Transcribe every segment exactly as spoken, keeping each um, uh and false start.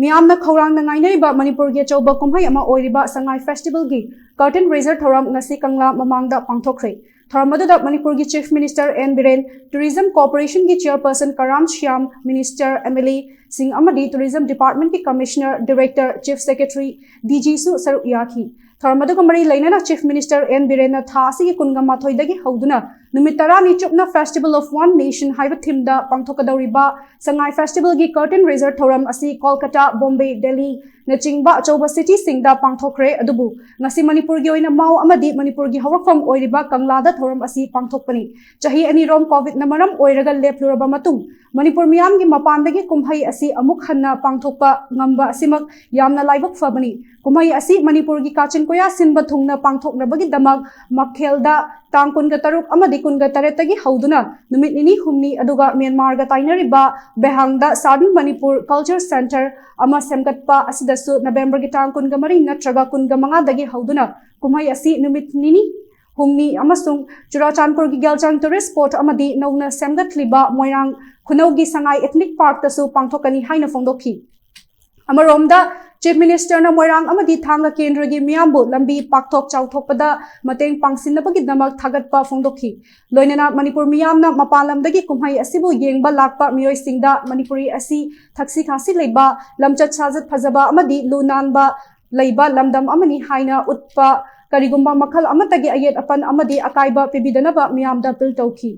ꯃꯤꯌꯥꯝꯅ ꯈꯧꯔꯥꯡꯅ ꯉꯥꯏꯅꯔꯤꯕ ꯃꯅꯤꯄꯨꯔꯒꯤ ꯑꯆꯧꯕ ꯀꯨꯝꯍꯩ ꯑꯃ ꯑꯣꯏꯔꯤꯕ ꯁꯉꯥꯏ ꯐꯦꯁꯇꯤꯚꯦꯜꯒꯤ curtain raiser ꯊꯧꯔꯝ ꯉꯁꯤ ꯀꯪꯂꯥ ꯃꯃꯥꯡꯗ ꯄꯥꯡꯊꯣꯛꯈ꯭ꯔꯦ꯫ ꯊꯧꯔꯝ ꯑꯗꯨꯗ ꯃꯅꯤꯄꯨꯔꯒꯤ Chief Minister N Biren, Tourism Corporationꯒꯤ Chairperson ꯀꯔꯥꯝ ꯁ꯭ꯌꯥꯝ, Minister, MLAꯁꯤꯡ ꯑꯃꯗꯤ Tourism Departmentꯀꯤ Commissioner, Director, Chief Secretary, DGꯁꯨ ꯁꯔꯨꯛ ꯌꯥꯈꯤ꯫ ꯊꯧꯔꯝ ꯑꯗꯨꯒ ꯃꯔꯤ ꯂꯩꯅꯅ Chief Minister N ꯕꯤꯔꯦꯟꯅ ꯊꯥ ꯑꯁꯤꯒꯤ ꯀꯨꯟꯒ ꯃꯥꯊꯣꯏꯗꯒꯤ ꯍꯧꯗꯨꯅ ꯅꯨꯃꯤꯠ ꯇꯔꯥꯅꯤ ꯆꯨꯞꯅ Festival of One Nation ꯍꯥꯏꯕ themeꯗ ꯄꯥꯡꯊꯣꯛꯀꯗꯧꯔꯤꯕ ꯁꯉꯥꯏ ꯐꯦꯁꯇꯤꯚꯦꯜꯒꯤ curtain raiser ꯊꯧꯔꯝ ꯑꯁꯤ ꯀꯣꯜꯀꯇꯥ, ꯕꯣꯝꯕꯦ, ꯗꯦꯜꯂꯤꯅꯆꯤꯡꯕ ꯑꯆꯧꯕ cityꯁꯤꯡꯗ ꯄꯥꯡꯊꯣꯛꯈ꯭ꯔꯦ꯫ ꯑꯗꯨꯕꯨ ꯉꯁꯤ ꯃꯅꯤꯄꯨꯔꯒꯤ ꯑꯣꯏꯅ ꯃꯥꯎ ꯑꯃꯗꯤ ꯃꯅꯤꯄꯨꯔꯒꯤ ꯍꯧꯔꯛꯐꯝ ꯑꯣꯏꯔꯤꯕ ꯀꯪꯂꯥꯗ ꯊꯧꯔꯝ ꯑꯁꯤ ꯄꯥꯡꯊꯣꯛꯄꯅꯤ꯫ ꯆꯍꯤ ꯑꯅꯤꯔꯣꯝ ꯀꯣꯚꯤꯗꯅ ꯃꯔꯝ ꯑꯣꯏꯔꯒ ꯂꯦꯞꯂꯨꯔꯕ ꯃꯇꯨꯡ ꯃꯅꯤꯄꯨꯔ ꯃꯤꯌꯥꯝꯒꯤ ꯃꯄꯥꯟꯗꯒꯤ ꯀꯨꯝꯍꯩ ꯑꯁꯤ ꯑꯃꯨꯛ ꯍꯟꯅ ꯄꯥꯡꯊꯣꯛꯄ ꯉꯝꯕ ꯑꯁꯤꯃꯛ ꯌꯥꯝꯅ ꯂꯥꯏꯕꯛ ꯐꯕꯅꯤ꯫ ꯀꯨꯝꯍꯩ ꯑꯁꯤ ꯃꯅꯤꯄꯨꯔꯒꯤ ꯀꯥꯆꯤꯟ ꯀꯣꯌꯥ ꯁꯤꯟꯕ ꯊꯨꯡꯅ ꯄꯥꯡꯊꯣꯛꯅꯕꯒꯤꯗꯃꯛ ꯃꯈꯦꯜꯗ ꯇꯥꯡ ꯀꯨꯟꯒ ꯇꯔꯨꯛ ꯑꯃꯗꯤ ꯀꯨꯟꯒ ꯇꯔꯦꯠꯇꯒꯤ ꯍꯧꯗꯨꯅ ꯅꯨꯃꯤꯠ ꯅꯤꯅꯤ ꯍꯨꯝꯅꯤ, ꯑꯗꯨꯒ ꯃ꯭ꯌꯥꯟꯃꯥꯔꯒ ꯇꯥꯏꯅꯔꯤꯕ ꯕꯦꯍꯥꯡꯗ Southern Manipur Culture Centre ꯑꯃ ꯁꯦꯝꯒꯠꯄ ꯑꯁꯤꯗꯁꯨ ꯅꯕꯦꯝꯕꯔꯒꯤ ꯇꯥꯡ ꯀꯨꯟꯒ ꯃꯔꯤ ꯅꯠꯇ꯭ꯔꯒ ꯀꯨꯟꯒ ꯃꯉꯥꯗꯒꯤ ꯍꯧꯗꯨꯅ ꯀꯨꯝꯍꯩ ꯑꯁꯤ ꯅꯨꯃꯤꯠ ꯅꯤꯅꯤ ꯍꯨꯝꯅꯤ ꯑꯃꯁꯨꯡ ꯆꯨꯔꯥꯆꯥꯟꯄꯨꯔꯒꯤ ꯒꯦꯜꯖꯥꯡ tourist spot ꯑꯃꯗꯤ ꯅꯧꯅ ꯁꯦꯝꯒꯠꯂꯤꯕ ꯃꯣꯏꯔꯥꯡ ꯈꯨꯅꯧꯒꯤ ꯁꯉꯥꯏ Ethnic Parkꯇꯁꯨ ꯄꯥꯡꯊꯣꯛꯀꯅꯤ ꯍꯥꯏꯅ ꯐꯣꯡꯗꯣꯛꯈꯤ꯫ ꯑꯃꯔꯣꯝꯗ, Chief Ministerꯅ ꯃꯣꯏꯔꯥꯡ ꯑꯃꯗꯤ ꯊꯥꯡꯒ ꯀꯦꯟꯗ꯭ꯔꯒꯤ ꯃꯤꯌꯥꯝꯕꯨ ꯂꯝꯕꯤ ꯄꯥꯛꯊꯣꯛ ꯆꯥꯎꯊꯣꯛꯄꯗ ꯃꯇꯦꯡ ꯄꯥꯡꯁꯤꯟꯅꯕꯒꯤꯗꯃꯛ ꯊꯥꯒꯠꯄ ꯐꯣꯡꯗꯣꯛꯈꯤ꯫ ꯂꯣꯏꯅꯅ ꯃꯅꯤꯄꯨꯔ ꯃꯤꯌꯥꯝꯅ ꯃꯄꯥꯟ ꯂꯝꯗꯒꯤ ꯀꯨꯝꯍꯩ ꯑꯁꯤꯕꯨ ꯌꯦꯡꯕ ꯂꯥꯛꯄ ꯃꯤꯑꯣꯏꯁꯤꯡꯗ ꯃꯅꯤꯄꯨꯔꯤ ꯑꯁꯤ ꯊꯛꯁꯤ ꯈꯥꯁꯤ ꯂꯩꯕ, ꯂꯝꯆꯠ ꯁꯥꯖꯠ ꯐꯖꯕ ꯑꯃꯗꯤ ꯂꯨ ꯅꯥꯟꯕ ꯂꯩꯕ ꯂꯝꯗꯝ ꯑꯃꯅꯤ ꯍꯥꯏꯅ ꯎꯠꯄ ꯀꯔꯤꯒꯨꯝꯕ ꯃꯈꯜ ꯑꯃꯠꯇꯒꯤ ꯑꯌꯦꯠ ꯑꯄꯟ ꯑꯃꯗꯤ ꯑꯀꯥꯏꯕ ꯄꯤꯕꯤꯗꯅꯕ ꯃꯤꯌꯥꯝꯗ appeal ꯇꯧꯈꯤ꯫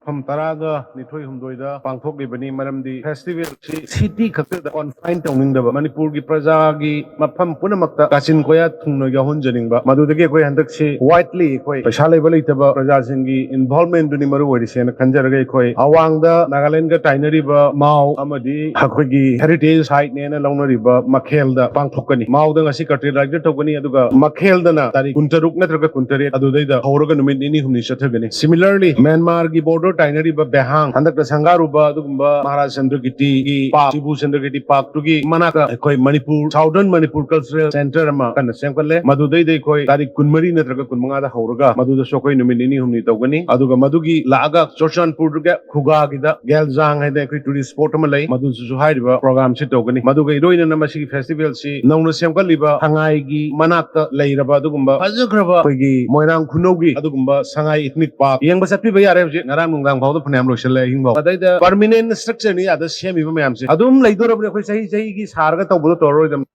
ꯃꯐꯝ ꯇꯔꯥꯒ ꯅꯤꯊꯣꯏ ꯍꯨꯝꯗꯣꯏꯗ ꯄꯥꯡꯊꯣꯛꯂꯤꯕꯅꯤ꯫ ꯃꯔꯝꯗꯤ festivalꯁꯤ city ꯈꯛꯇꯗ confine ꯇꯧꯅꯤꯡꯗꯕ, ꯃꯅꯤꯄꯨꯔꯒꯤ ꯄ꯭ꯔꯖꯥꯒꯤ ꯃꯐꯝ ꯄꯨꯝꯅꯃꯛꯇ ꯀꯥꯆꯤꯟ ꯀꯣꯌꯥ ꯊꯨꯡꯅ ꯌꯥꯎꯍꯟꯖꯅꯤꯡꯕ꯫ ꯃꯗꯨꯗꯒꯤ ꯑꯩꯈꯣꯏ ꯍꯟꯗꯛꯁꯤ widely ꯑꯩꯈꯣꯏ ꯄꯩꯁꯥ ꯂꯩꯕ ꯂꯩꯇꯕ ꯄ꯭ꯔꯖꯥꯁꯤꯡꯒꯤ involvementꯗꯨꯅꯤ ꯃꯔꯨ ꯑꯣꯏꯔꯤꯁꯦꯅ ꯈꯟꯖꯔꯒ ꯑꯩꯈꯣꯏ ꯑꯋꯥꯡꯗ ꯅꯥꯒꯥꯂꯦꯟꯗꯒ ꯇꯥꯏꯅꯔꯤꯕ ꯃꯥꯎ ꯑꯃꯗꯤ ꯑꯩꯈꯣꯏꯒꯤ heritage siteꯅꯦꯅ ꯂꯧꯅꯔꯤꯕ ꯃꯈꯦꯜꯗ ꯄꯥꯡꯊꯣꯛꯀꯅꯤ꯫ ꯃꯥꯎꯗ ꯉꯁꯤ curtain raiser ꯇꯧꯒꯅꯤ, ꯑꯗꯨꯒ ꯃꯈꯦꯜꯗꯅ ꯇꯥꯔꯤꯛ ꯀꯨꯟꯇꯔꯨꯛ ꯅꯠꯇ꯭ꯔꯒ ꯀꯨꯟꯇꯔꯦꯠ ꯑꯗꯨꯗꯩꯗ ꯍꯧꯔꯒ ꯅꯨꯃꯤꯠ ꯅꯤꯅꯤ ꯍꯨꯝꯅꯤ ꯆꯠꯊꯒꯅꯤ꯫ Similarly, ꯃ꯭ꯌꯥꯟꯃꯥꯔꯒꯤ border ꯇꯥꯏꯅꯔꯤꯕ ꯕꯦꯍꯥꯡ, ꯍꯟꯗꯛꯇ ꯁꯪꯒꯥꯔꯨꯕ ꯑꯗꯨꯒꯨꯝꯕ ꯃꯍꯥꯔꯥꯖ ꯆꯟꯗ꯭ꯔꯀꯤꯔꯇꯤꯒꯤ ꯄꯥꯔꯛ, ꯁꯤꯕꯨ ꯆꯟꯗ꯭ꯔꯀꯤꯔꯇꯤ ꯄꯥꯔꯛꯇꯨꯒꯤ ꯃꯅꯥꯛꯇ ꯑꯩꯈꯣꯏ Manipur, Southern Manipur Cultural Centre ꯑꯃ ꯀꯟꯅ ꯁꯦꯝꯒꯠꯂꯦ꯫ ꯃꯗꯨꯗꯩꯗ ꯑꯩꯈꯣꯏ ꯇꯥꯔꯤꯛ ꯀꯨꯟꯃꯔꯤ ꯅꯠꯇ꯭ꯔꯒ ꯀꯨꯟꯃꯉꯥꯗ ꯍꯧꯔꯒ ꯃꯗꯨꯗꯁꯨ ꯑꯩꯈꯣꯏ ꯅꯨꯃꯤꯠ ꯅꯤꯅꯤ ꯍꯨꯝꯅꯤ ꯇꯧꯒꯅꯤ꯫ ꯑꯗꯨꯒ ꯃꯗꯨꯒꯤ ꯂꯥꯛꯑꯒ ꯆꯨꯔꯆꯥꯟꯄꯨꯔꯗꯨꯒ ꯈꯨꯒꯥꯒꯤꯗ ꯒꯦꯜꯖꯥꯡ ꯍꯥꯏꯅ ꯑꯩꯈꯣꯏ tourist spot ꯑꯃ ꯂꯩ, ꯃꯗꯨꯗꯁꯨ ꯍꯥꯏꯔꯤꯕ program ꯁꯤ ꯇꯧꯒꯅꯤ꯫ ꯃꯗꯨꯒ ꯏꯔꯣꯏꯅꯅ ꯃꯁꯤꯒꯤ festival ꯁꯤ ꯅꯧꯅ ꯁꯦꯝꯒꯠꯂꯤꯕ ꯁꯉꯥꯏꯒꯤ ꯃꯅꯥꯛꯇ ꯂꯩꯔꯕ ꯑꯗꯨꯒꯨꯝꯕ ꯐꯖꯈ꯭ꯔꯕ ꯑꯩꯈꯣꯏꯒꯤ ꯃꯣꯏꯔꯥꯡ ꯈꯨꯅꯧꯒꯤ ꯑꯗꯨꯒꯨꯝꯕ ꯁꯉꯥꯏ ethnic park ꯌꯦꯡꯕ ꯆꯠꯄꯤꯕ ꯌꯥꯔꯦ꯫ ꯍꯧꯖꯤꯛ ꯉꯔꯥꯡ ꯅꯨꯡꯗꯥꯡ ꯐꯥꯎꯗ ꯐꯅꯌꯥꯝ ꯂꯣꯏꯁꯤꯜꯂꯦ, ꯑꯍꯤꯡ ꯐꯥꯎ꯫ ꯑꯗꯩꯗ permanent structure ꯅꯤ ꯑꯗ ꯁꯦꯝꯃꯤꯕ ꯃꯌꯥꯝꯁꯦ, ꯑꯗꯨꯝ ꯂꯩꯗꯣꯔꯕꯅꯤ꯫ ꯑꯩꯈꯣꯏ ꯆꯍꯤ ꯆꯍꯤꯒꯤ ꯁꯥꯔꯒ ꯇꯧꯕꯗꯣ ꯇꯧꯔꯔꯣꯏꯗꯕꯅꯤ꯫